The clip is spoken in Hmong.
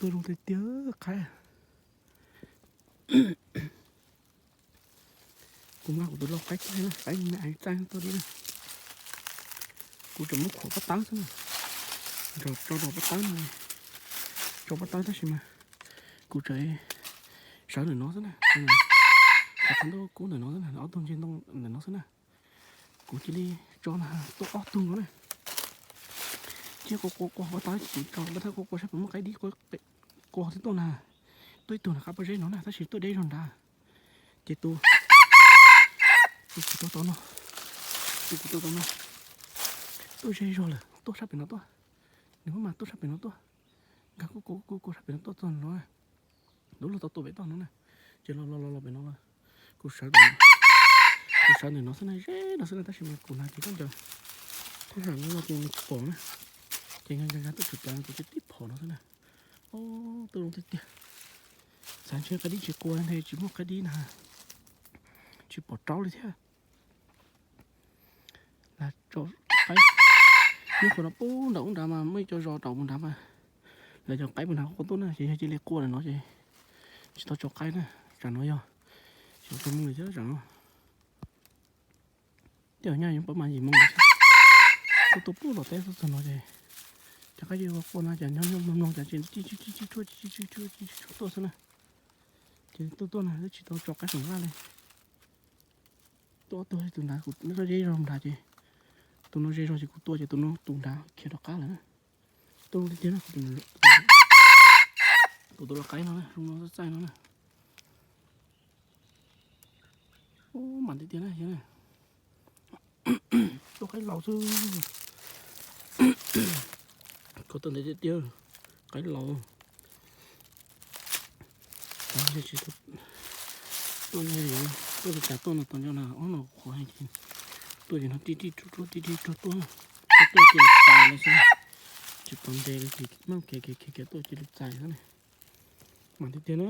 Tuaj zoo tiag tiag qaib. Kuv nqa kuv tus lau qaib txaij na, qaib me me txaij tuaj li na. Kuv tseem muab khuam pob tawb xwb na, tso rau pob tawb no, tso pob tawb tab sis mas kuv tseem sawv ntawm no xwb na. Qhov ntuj kub ntawm no xwb na, ob tug ntseg ntoo ntawm no xwb na. Kuv cia li tso na, tuaj ob tug no na. Cia li qua qua qua pob tawb, cia li tso pob tawb qua qua saib puas muaj qaib dib, qua twb tuaj na. Tuaj ib tug nram qab pob zeb no na, tab sis tuaj deb zog nrad. Ces tus, tus kuv tua tau no, tus kuv tua tau no tuaj ze zog lawm, tuaj sab pem no tuaj. Nws muab mas tuaj sab pem no tuaj, nkag kuj kuj kuj kuj sab pem no tuaj txog no na. Lub log tau tua pem toj no na, ces los los los los pem no los. Kuv sawv, kuv sawv ntawm no xwb na, ze no xwb na, tab sis mas kuv hnav ces koj nco, thab ham no no ces nws tsis pom na. Ces nkag nkag nkag tuaj tshwm plaws no ces tib phom no xwb na. Ob, tuaj zoo tiag tiag. Xav ntshe qaib dib tsis qua nthe tsis muaj qaib dib na, tsis pom raub li thiab. Lam tso qaib, nyob qhov no pub nram ub nrad mas muaj ib co zos rau mus nrad mas lawv cov qaib mus nrad qua tuaj na, ces yog cia li qua lawm no ces tsis tau tso qaib na. Tsam no yog xyov tso moo li thiab tsam no. Tej zaum nyaj yuav pab mas yim moo li thiab. Tuaj tuaj pub los teb tuaj txog no ces cov qaib cia li qua no ces nyob nyob mloog mloog ces tsis tsis tsis tsis tshuaj tsis tsis tsis tshuaj tuaj xwb na. Ces tuaj tuaj na twb tsis tau tso qaib feem laj li. Tuaj ob tug, tus nrad kuv nyob ze zog nrad ces tus no ze zog ces kuv tua ces tus no tus nrad khiav rov qab lawm na. Tuaj zoo tiag tiag na, kuv tus lau qaib no na, zoo no txaij no na. Ub, mam tiag tiag na. Tuaj qaib laus xwb. Koj tuaj ntev tiag tiag, qaib laus. Tuaj, tuaj li cas tuaj no tos nco na, ob no qhuav heev ces tuaj ces no tij tij tsuj tsuaj tij tij tsuj tuaj na. Tuaj tuaj cia li txais li xwb, tsis pom ntes li ces maj kev kev kev kev tuaj cia li txais xwb na. Mam tiag tiag na.